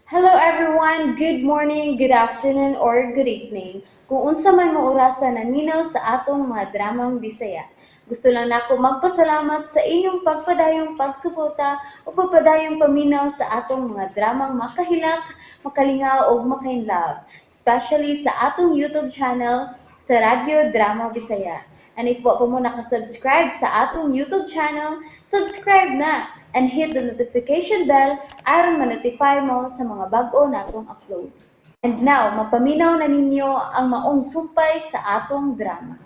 Hello everyone! Good morning, good afternoon, or good evening. Kung unsa man mo orasa naminaw sa atong mga dramang Bisaya. Gusto lang nako magpasalamat sa inyong pagpadayong pagsuporta o pagpadayong paminaw sa atong mga dramang makahilak, makalingaw ug makainlove, especially sa atong YouTube channel sa Radyo Drama Bisaya. And if wa pa mo nakasubscribe sa atong YouTube channel, subscribe na and hit the notification bell aron ma-notify mo sa mga bag-o natong uploads. And now, mapaminaw na ninyo ang maong sumpay sa atong drama.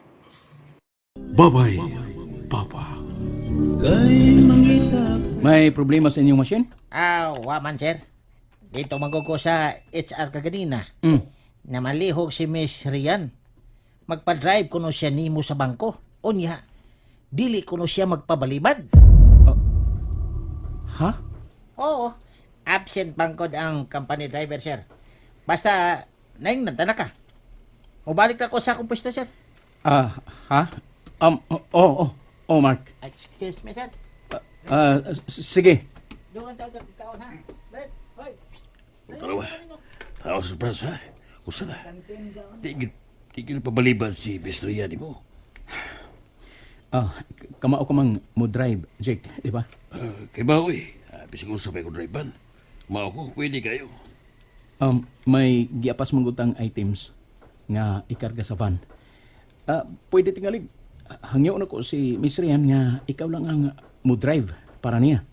Babay, Papa. May problema sa inyong machine? Ah, wa man, sir. Dito magugo sa HR kaganina. Na malihog si Miss Rian. Magpa-drive kuno siya nimo sa bangko. Unya, dili kuno siya magpabalibad. Ha? Oo, absent bangkod ang company driver, sir. Basta, naing nantana ka. Mubalik ako sa akong pwesto, sir. Ah, ha? Oh, Mark. Excuse me, sir. Ah, sige. Doon ang tawag kaon, ha? Brad, hoy. Dalawa. Tao sa Franz, ha? Usa na. Tigil, tigil pabaliban si Bestria di mo. Ah, kamao ka mang mo drive, Jake, di ba? Kay ba, uy? Bisag unsa pa ko drive-ban. Mao ko, pwede kayo. May giapas mong gutang items nga ikarga sa van. Ah, pwede tingalig. Hangyo na ko si Miss Rian nga ikaw lang ang mo drive para niya.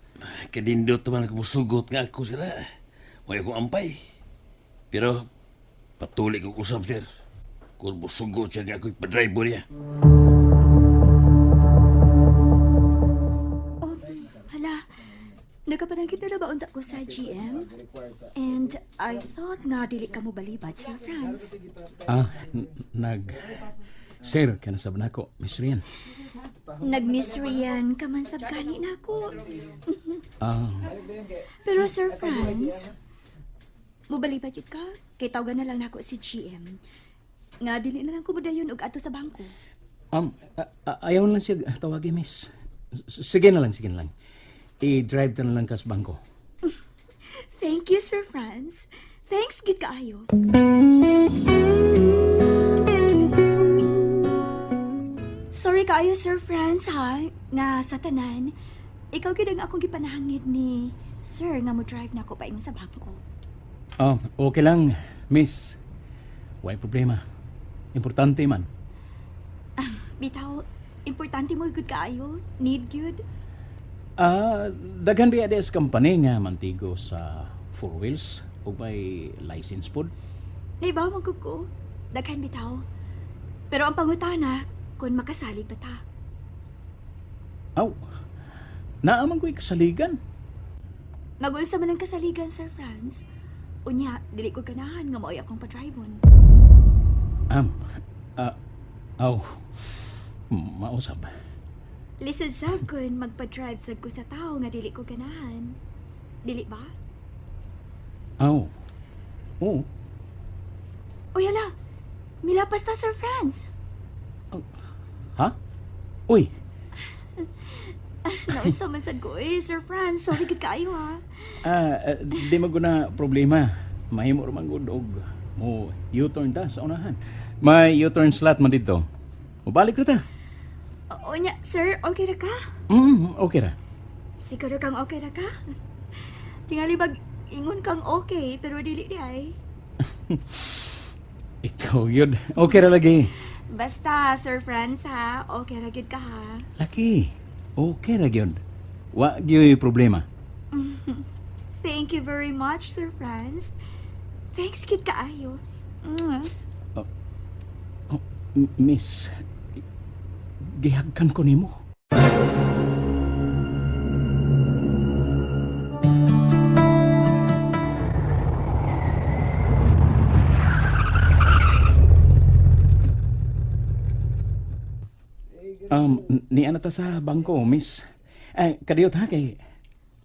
Kanindot man ako musugot nga ako sila. May akong ampay. Pero, patuloy kong usap, sir. Kung musugot siya nga ako'y padrive mo niya. Oh, hala. Nagkapanangkit na ba unta ko sa GM? And I thought nga dili ka mo balibad, Sir Franz. Ah, nag Sir, kanasab na ako, Miss Rian. Nag-Miss Rian ka man sab gani na ako. Ah, Pero Sir Franz, mobalibad yun ka. Kay tawagan na lang nako si GM. Nga dili na lang ko modayon og ato sa bangko. Ayaw lang siya tawagin, miss. Sige na lang, sige na lang. I-drive na lang ka sa bangko. Thank you, Sir Franz. Thanks gid kaayo. Sorry kaayo, Sir Franz, ha? Nga sa tanan, ikaw gid ang akong gipanahangid ni Sir nga mo drive na ako paingon sa bangko. Oh, okay lang, miss. Way problema. Importante man. Bitaw, importante mo gud kaayo. Need gyud. Ah, daghan biya des company nga mantigo sa four wheels ug may license pod. Naibaw man gud ko. Daghan bitaw. Pero ang pangutana, kung makasalig ba ta? Aw. Naaman ko'y kasaligan. Nag-unsa man ang kasaligan, Sir Franz. Unya, dili ko ganahan nga maoy akong padribon. Ah, aw. Mausab. Lisod sab kun magpa-drive sad ko sa tao nga dili ko ganahan. Dili ba? Aw. Oo. Uy, hala. Milapas ta, Sir Franz. Ha? Uy, Naunsa man sad ko eh, Sir Franz. Sorry gud kaayo ha. ah, di man ko na problema. Mahimo ra man gud og mo U-turn ta sa unahan. May U-turn slot man dito. Mubalik ra ta. Unya, sir, okay ra ka? Okay ra. Siguro kang okay ra ka? Tingali bag ingon kang okay, pero dili di ay. Ikaw yun. Okay ra lagi. Basta, Sir Franz ha, okay ra gyud ka ha. Laki. Okay ra gyud. Wa gyoy problema. Thank you very much, Sir Franz. Thanks gid kaayo. Oh, Miss, gihagkan ko nimo. Ni ana ta sa bangko, miss. Ay, kadiyot ha kay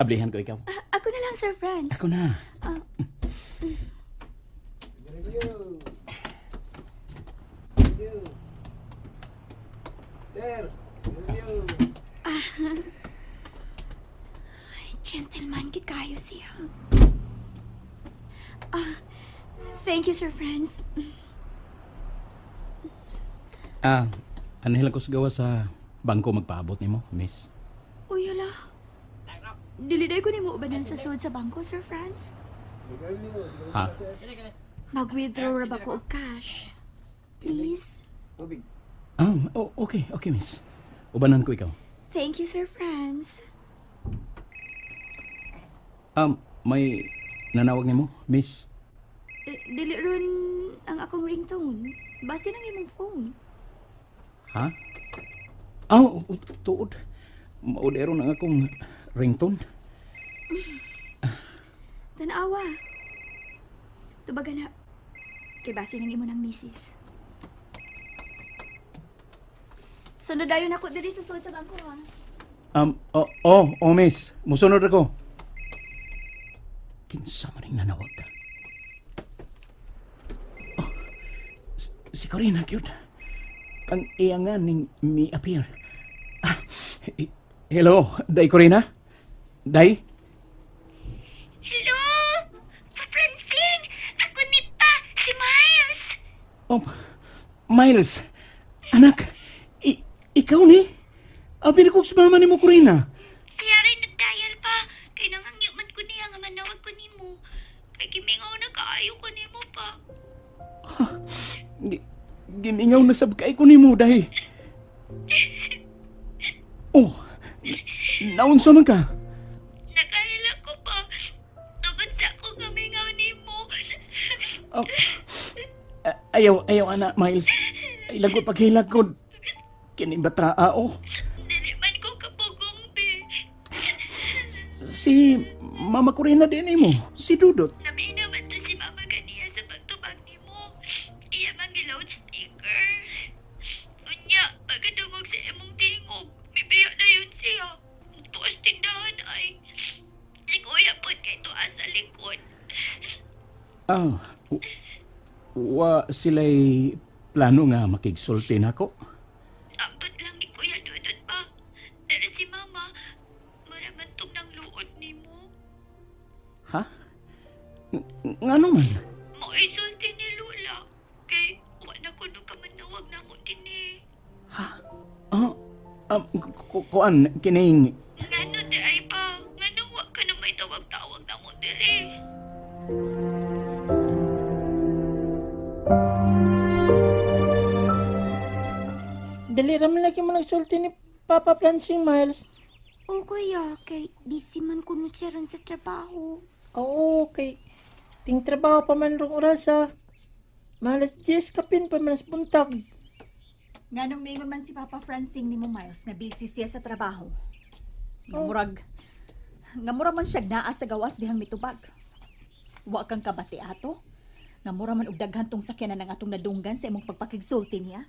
ablihan ko ikaw. Ah, ako na lang, Sir Franz. Ako na. Ah. Ay, gentleman, gid kayo siya. Thank you, Sir Franz. Anhi lang ko sa gawas sa bangko magpaabot nimo, miss. Uy, hala. Dili day ko nimo ubanan sa sud sa bangko, Sir Franz. Ha? Mag-withdraw ra ba ko og cash? Please. Okay, miss. Ubanan ko ikaw. Thank you, Sir Franz. May nanawag nimo, miss? Eh, dili ron ang akong ringtone. Base nang imong phone. Ha? Tuod. Maudero na ang akong ringtone. Tanawa. Tubagan na. Kay base nang imo ng misis. Sunod dayon ako diri sa sud sa bangko ha. Oh, miss. Musunod ako. Kinsa man ning nanawag ka? Oh, si Corina, cute. Ang iya nga ning mi appear. Ah, hello, Day Corina? Day? Hello! Pa Francine! Ako ni Pa, si Miles! Oh, Miles, anak, ikaw ni? Abi na ko sa mama ni mo, Corina. Siya rin nagdayal pa. Kay nangangyo man ko niya nga manawag ko nimo. Kay gimingaw na kaayo ko nimo pa. Gimingaw na sab kay ko nimo, Day. Oh, naunsa man ka? Nakahila ko pa. Tugod sa ako nga mingaw nimo. Oh, ayaw, ayaw, ana, Miles. Ay, lagot paghilag ko. Kini bata, oh. Dili man ko kapugong be. Si Mama Corina din mo, si Dudot. Nami naman to si Mama ganiya sa pagtubag nimo. Iya man gi-loudspeaker. Unya, pagkadungog sa imong tingog, mibiya na yun siya. Tuos tindahan ay. Si Kuya pod kay tuas sa likod. Ah, wa sila'y plano nga makigsulti nako. Ambot lang ni Kuya Dudut pa. Pero si Mama, mura man tong nang luod nimo. Ha? Ngano man? Mao'y sulti ni Lola. Kay wa na kuno ka manawag namo dinhi. Ha? Kuan, kining. Ngano di ay pa? Ngano wa ka na may tawag-tawag namo diri? Dili ra man lagi mo nagsulti ni Papa Francine, Miles. O kuya, kay busy man kuno siya ron sa trabaho. Oo, kay ting trabaho pa man rong orasa. Malas 10 kapin pa man sa buntag. Nganong mingon man si Papa Francine ni mo Miles nga busy siya sa trabaho. Nga murag nga mura man siya naa sa gawas dihang mitubag. Wa kang kabati ato. Nga mura man og daghan tong sakyanan ang atong nadunggan sa imong pagpakigsulti niya.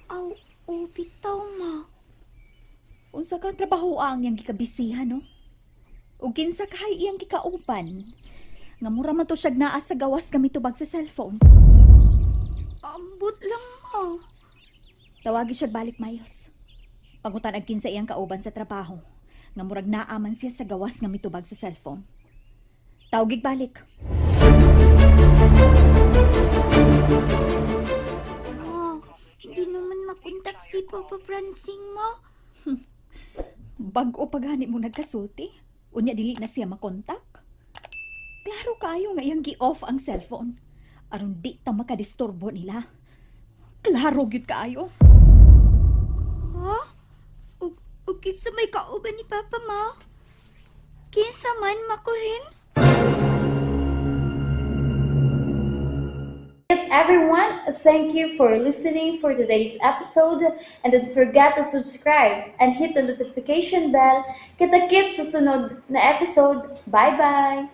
Aw, oh, bitaw ma. Unsa kang trabaho ang iyang gikabisihan no? Ug kinsa kahay iyang gikauban? Nga mura man to siya naa sa gawas nga mitubag sa cellphone. Ambot lang ma. Tawagi siya balik Miles. Pangutan ang kinsa iyang kauban sa trabaho. Nga murag naaman siya sa gawas nga mitubag sa cellphone. Tawgig balik. Ma, hindi naman makontak si Papa Francine ma. Bag-o pa gani mo nagkasulti. Unya dili na siya makontak. Klaro kaayo nga iyang gi-off ang cellphone. Aron di ta makadisturbo nila. Klaro gyud kaayo. Ha? Ug kinsa may kauban ni Papa ma? Kinsa man makuhin? Everyone, thank you for listening for today's episode and don't forget to subscribe and hit the notification bell. Kita-kits sa sunod na episode. Bye-bye!